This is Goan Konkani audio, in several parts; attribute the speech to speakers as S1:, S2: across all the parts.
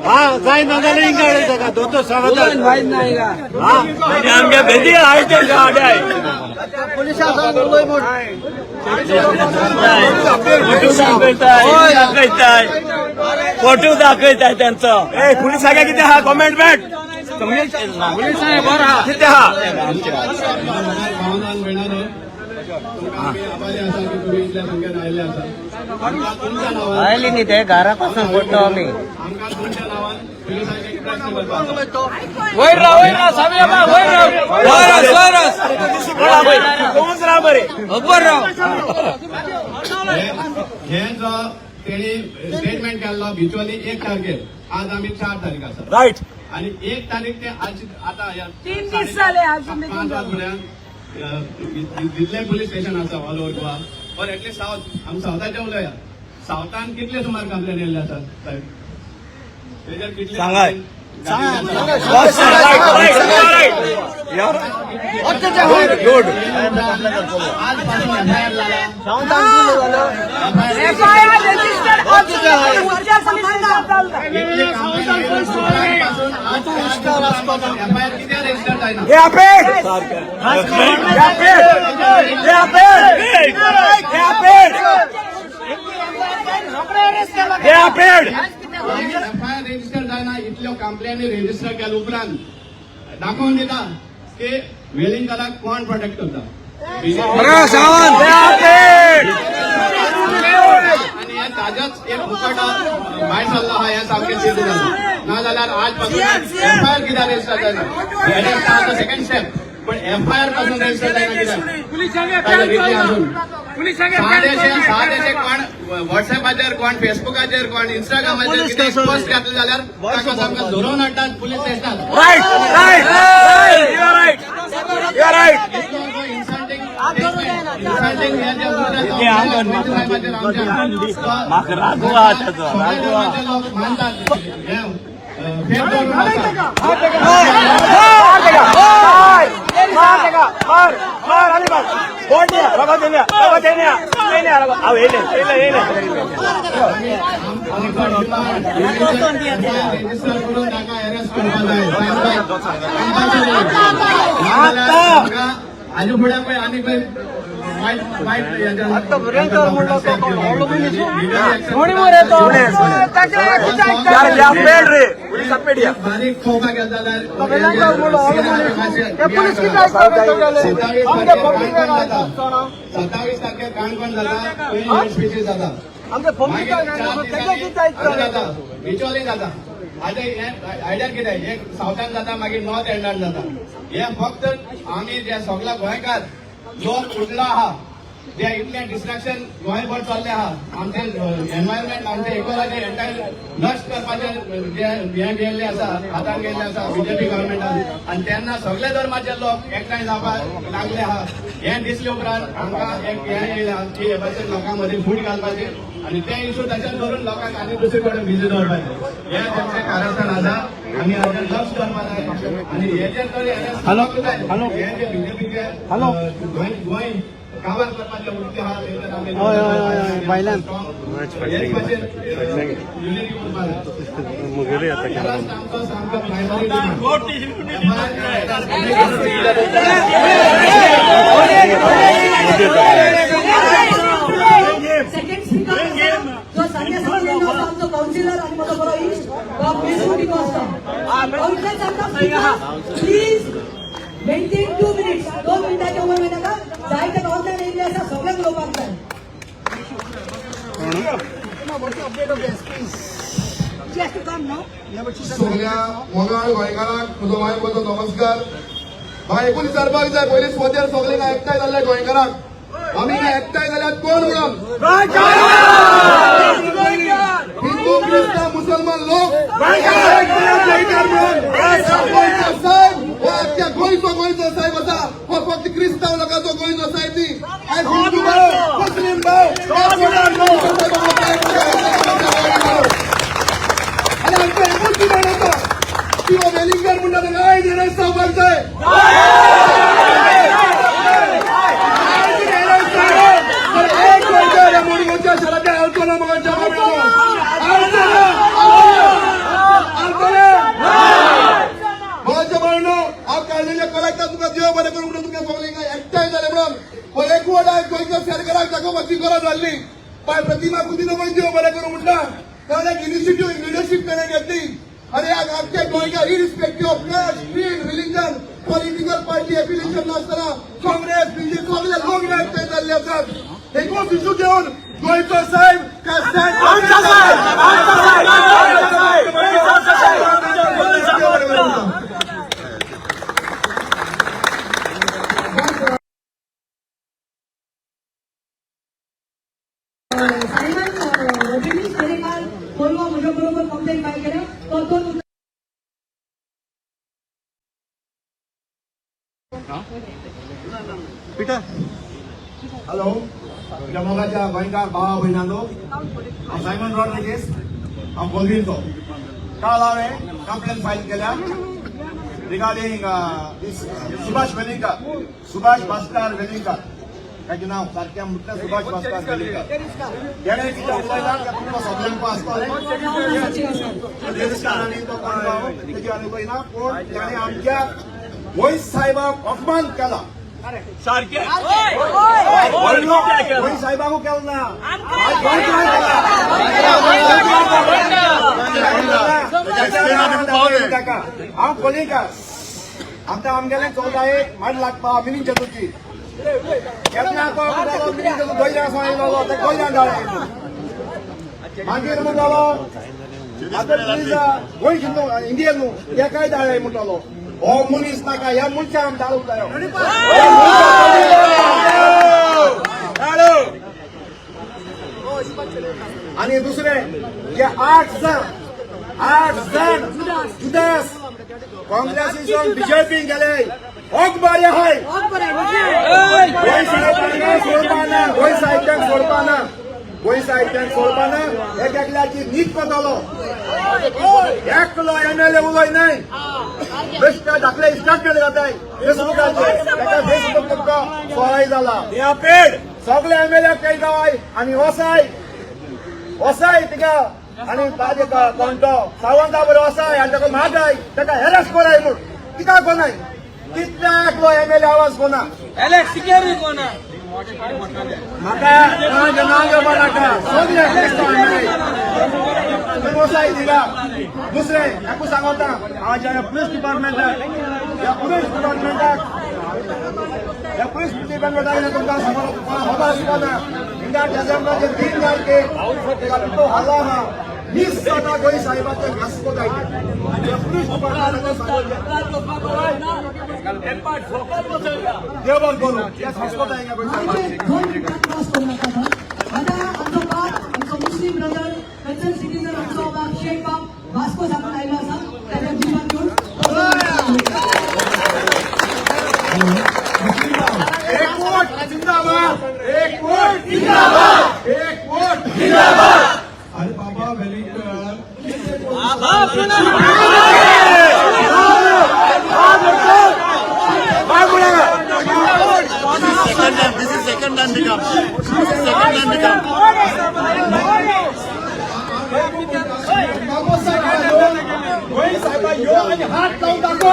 S1: हा जाय ना जाल्यार हिंगा हाडय दोन सांगता.
S2: आमगे भेदी आयते गाड्या. फोटो दाखयताय, दाखयताय, फोटो दाखयताय त्यांचं.
S3: ए पोलीस सांगा किती हा कमेंटमेंट किती हा.
S4: भावनान मेळालो तुमकां आमी आभारी आसा की तुमी इतल्या संख्येन आयिल्ले आसा. आमकां तुमच्या नांवान
S5: आयली न्ही ते घरापासून पडटो आमी.
S4: आमकां तुमच्या नांवान पुलिसांक एक प्रश्न करपाचो आसा.
S2: वयर राव, वयर राव, सामी बाबा, वयर राव. वयर वयर.
S3: कोण राव बरे.
S2: उबर राव.
S4: हे जो तेणी स्टेटमेंट केल्लो बिचोली 1 तारखेर, आज आमी 4 तारीख आसा.
S3: राईट.
S4: आणि 1 तारीख ते आज आता ह्या
S6: 3 दीस जाले अजून देखून.
S4: 5 वाजल्यान जितले पुलीस स्टेशन आसा all over Goa or at least south, आमी सावथाचे उलया, सावथान कितले सुमार कंप्लेन येयल्ले आसात साहेब तेजेर कितले?
S3: सांगाय.
S4: Complaint?
S3: Right right right, good.
S4: आज पासून एफआयआर जाला.
S6: एफआयआर रजिस्टर पोलीस स्टेशनात चलता.
S4: इतले कंप्लेन पासून आज एफआयआर कित्याक रजिस्टर जायना?
S3: हे अपेड, हे अपेड, हे अपेड, हे अपेड, हे अपेड.
S4: एफआयआर रजिस्टर जायना. इतल्यो कंप्लेनी रजिस्टर केल्या उपरांत दाखोवन दिता की वेलिंगकाराक कोण प्रोटेक्ट करता.
S3: हे अपेड.
S4: आणि हे ताज्याच एक मुखवटो भायर सरलो आहा, हें सामकें सिद्ध जालां. ना जाल्यार आज पासून एफआयआर कित्याक रजिस्टर जायना? सेकंड स्टेप, पण एफआयआर पासून रजिस्टर जायना कित्याक? ताजें रितलें अजून सादेशे सादेशे कोण व्हॉट्सॅपाचेर, कोण फेसबुकाचेर, कोण इंस्टाग्रामाचेर कितें पोस्ट घातले जाल्यार ताका सामकें धरून हाडटात पुलीस स्टेशनार.
S3: Right right right, you are right, you are right.
S4: Insulting insulting हे जे उतरां साहेबाचेर आमच्या
S2: म्हाका रागो आहा ताचो,
S4: सगळे
S2: रागो आहा.
S4: धर्माचे लोक मानतात हे फेर दवरून आसा.
S3: मार मार मार मार आणि मार बोट रबा देण्या, रबा देण्या देण्या रबा आव येले येले येले.
S4: रजिस्टर करून ताका अरेस्ट करपाक जाय. हाजे फुडें पळय आनी खंय वायट वायट.
S3: यार या पेड रे, पोलीस पेड या.
S4: बारीक पळोवपाक गेले जाल्यार 27 तारखेर काणकोण जाता, थंय स्पिचीस जाता, मागीर 4 दिसांनी हांगा जाता, बिचोली जाता. आतां हें आयडिया कितें, एक सावथान जाता, मागीर नॉर्थ एंडान जाता. हे फक्त आमी जे सगळे गोंयकार लोक उठला आहा, जे इतलें डिस्ट्रक्शन गोंयभर चल्लें आहा, आमचें एनवायरमेंट, आमचें इकोलॉजी एंटायर नश्ट करपाचें जे हें गेल्लें आसा, हातान गेल्लें आसा बीजेपी गव्हर्मेंटान, आनी तेन्ना सगळे धर्माचे लोक एकठांय जावपाक लागले आहा. हें दिसले उपरांत आमकां एक हें येयलां की हे भाशेन लोकां मदीं फूट घालपाची आनी ते इशू तशेंच धरून लोकांक आनी दुसरे कडेन बिजी दवरपाचें हें तेमचें कारस्थान आसा. आनी हाजेर लक्ष दवरपाक जाय आनी हेजेर तरी हॅलो हॅलो हे जे बीजेपीचे हॅलो गोंय गोंय काबार करपाचे वृत्ती आहा तेजेर आमी
S1: भायल्यान.
S4: हेच भाशेन युनिटी उरपाक जाय. ह्याच आमचो सामको प्रायमरी डिमांड.
S6: सेकंड स्पीकर जो सांगे सांगलेलो आसा आमचो कावन्सिलर आणि म्हजो बरो इश्ट बाब मेसू डिकॉस्टा. कावन्सिलर सांगता, प्लीज मेंटेन 2 मिनिट्स. 2 मिनटाच्या वयर वयनाका. जायते ऑनलायन येयल्ले आसा, सगळ्यांक उलोवपाक जाय.
S7: सगळ्या मोगाळ गोंयकारांक म्हजो मायेबद्दल नमस्कार. म्हाका एकूच विचारपाक जाय, पयलीं स्वतेर सगळे हांगा एकठांय जाल्ले गोंयकारांक, आमी हांगा एकठांय जाल्यात कोण म्हणून? हिंदू, क्रिस्तांव, मुसलमान लोक गोंयकार म्हणून. गोंयचो साहेब हो आख्ख्या गोंयचो गोंयचो साहेब आसा. हो फक्त क्रिस्तांव लोकांचो गोंयचो साहेब न्ही. आयज हिंदू भाव, मुस्लीम भाव, गोंयचो साहेब. आनी आमकां एकूच डिमांड आसा की हो वेलिंगकर म्हणटा ताका आयज अरेस्ट जावपाक जाय. आयज अरेस्ट जालो तर एक गोंयकार ह्या मुरगांवच्या शारांतल्यान हालचो ना. मुरगांवच्या हालचो ना. गरज जाल्ली. बाय प्रतिमा कुतिन्हो देव बरें करूं म्हणटा, कारण एक इनिशिएटीव, लिडरशीप ताणें घेतली. आनी आख्या गोंयकार, irrespective of caste, creed, religion, political party affiliation नासतना, काँग्रेस, बीजेपी, सगळे लोक एकठांय जाल्ले आसात. एकूच इशू घेवन गोंयचो साहेब काय साहेब.
S6: सायमन रॉड्रिगीज केरेकार कोलवा म्हज्या बरोबर कंप्लेन फायल केल्या, तो दोन.
S4: हॅलो जमोगाच्या गोंयकार भावा भयणांनो, हांव सायमन रॉड्रिगीस, हांव कोलवींचो. काल हांवें कंप्लेन फायल केल्या रिगार्डींग दीस सुभाष वेलिंगकर, सुभाष भास्कर वेलिंगकर. ताचें नांव सारकें म्हटल्यार सुभाष भास्कर वेलिंगकर. तेणें कितें उलयलां तें तुमकां सगल्यांक आसतलें. आनी तो कोण तेजी आनी उलयना, पूण ताणें आमच्या गोंय साहेबाक अपमान केला.
S3: सारखे.
S4: गोंय साहेबाकू केलो ना, गोंयकार केला ताका. हांव कोलिंकार. आतां आमगेलें चलता एक माड लागपा मिनींग चतुर्थी केन्ना तो म्हणटालो, मिनींग चतुर्थी गोंयच्यान आयलो, ते गोंयच्यान धाडे. मागीर म्हणटालो, आतां प्लीज गोंय न्हू, इंडियन न्हू, तेकाय धाडे म्हणटालो. हो मनीस नाका, ह्या मनशाक धाडूंक जायो. धाडू. आणि दुसरे जे आठ जण, आठ जण जुदास काँग्रेसीसून बीजेपी गेले, होक बरे हाय. गोंय साहेबांक सोडपाना, गोंय साहित्यांक सोडपाना, गोंय साहित्यांक सोडपाना. एक एकल्याची नीत करतलो. एकलो एमएलए उलय न्हय. बेश्टे धाकले स्टार्ट जाताय फेसबुकाचेर, ताका फेसबूक तुमकां सोराय जाला. सगळे एमएलए काही गावाय आणि वसाय वसाय तिका आणि ताजे कोण तो सावंता बरो वसाय आनी ताका मागाय, ताका हॅरेस कराय म्हूण कित्याक कोणाय कितल्या एकलो एमएलए आवाज कोना.
S2: एलेक्स सिकेरी कोण?
S4: म्हाका नांव घेवपा नाका. सगळे तुमी वसाय थिंगा. दुसरें एकू सांगता, हांव ह्या पुलीस डिपार्टमेंटाक, ह्या पुलीस डिपार्टमेंटाक, ह्या पुलीस डिपार्टमेंटाक तुमकां खबर आसपाना, हिंगा डिसेंबराचे 3 तारखेक तो हल्ला आहा, मीस जाता गोंय साहेबाचें घासको जायते. ह्या पुलीस डिपार्टमेंटाक सांगोवचें, देव बरें करूं, हे घासको जायना गोंय साहेबाचें.
S6: 2 मिनटां क्रॉस करूं नाका. आतां आमचो बाब, आमचो मुस्लीम ब्रदर, कन्सर्न सिटीजन, आमचो बाब शेख बाब वास्को साकून आयलो आसा, ताच्या जिवान घेवन.
S4: एक वोट जिंदाबाद, एक वोट जिंदाबाद, एक वोट जिंदाबाद.
S7: अरे बाबा Welingkar.
S1: Second time, this is second time become. This is second time become.
S4: Goa साहेबा यो आणि हात लावून दाखव.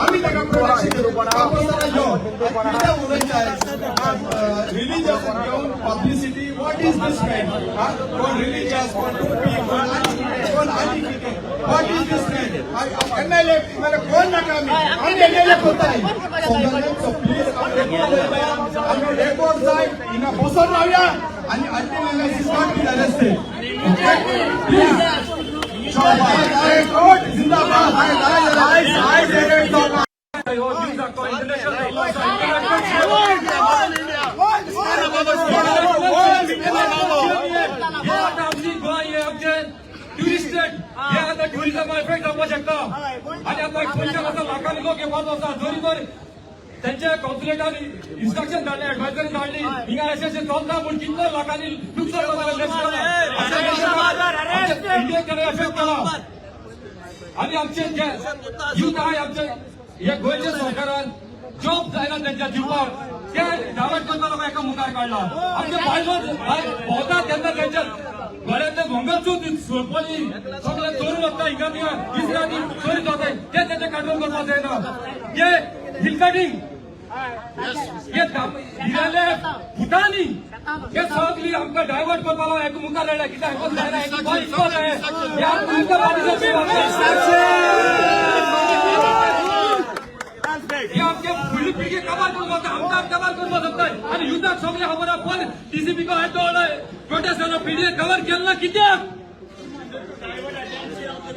S7: आम्ही ताका प्रोटेक्शन दिवं. कितें उलयता, रिलिजस घेवन publicity, what is this kind? कोण रिलिजस, कोण टोपी, कोण आनी कितें, कोण आनी कितें, what is this kind?
S4: MLA मला कोण नाका, आमी आमी एमएलए करताली.
S7: सो प्लीज आमी रेकॉर्ड जाय, हिंगा बसोन रावया आनी until unless is not been arrested, okay, please. एक वोट जिंदाबाद.
S2: इंटरनॅशनल. हे आता आमची गोंय, हे आमचे ट्युरिस्ट, हे आता ट्युरिझम इफेक्ट जावपाक शकता. आणि आता खंयच्या आसा लाखांनी लोक येवपाचो आसा. जरी तर त्यांच्या कॉन्सुलेटान इन्स्ट्रक्शन धाडले, एडवायजरी धाडली, हिंगा अशें अशें चलता म्हूण, कितले लोकांनी लुकसाण जाता. इंडियेक एफेक्ट केला. आणि आमचे जे युथ आहे, आमचे हे गोंयच्या सरकारान जॉब जायना त्यांच्या दिवपाक, ते डायवर्ट करपा लोकांक एका मुखार काडला. आमचे बायलो भोंवतात तेन्ना त्यांच्या गळ्यातले भोंगर सोडपाली सगळे चोरून वता हिंगा थिंगा दीस राती चोरी जाता ते तेचे कंट्रोल करपाक जायना. हे हिल कटिंग हे हिराले भुतानी हे सगळी आमकां डायवर्ट करपाक हेका मुखार हाडल्या. कित्याक हेका जायना, हेका इतको जाय. हे आमकां हे आमचे फुडली पिळगे काबार करून वता, आमकां काबार करून वचत. आनी युद्धाक सगळें खबर आहा. पण डीसीपी को प्रोटेस्ट जालो, पीडीए कवर केलं ना कित्याक?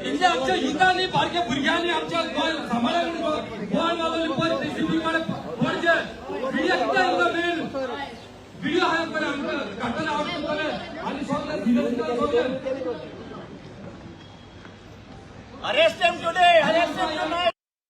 S2: इतले आमच्या युद्धांनी, बारक्या भुरग्यांनी आमच्या गोंय सांबाळून गोंय मागवली. पण डीसीपी कडे पणजे पीडीए कित्याक येवना मेन व्हिडिओ आहा पळय आमकां काडटले, आवट करतले आनी सगळे सगळे.
S3: Arrest him today, arrest him tonight.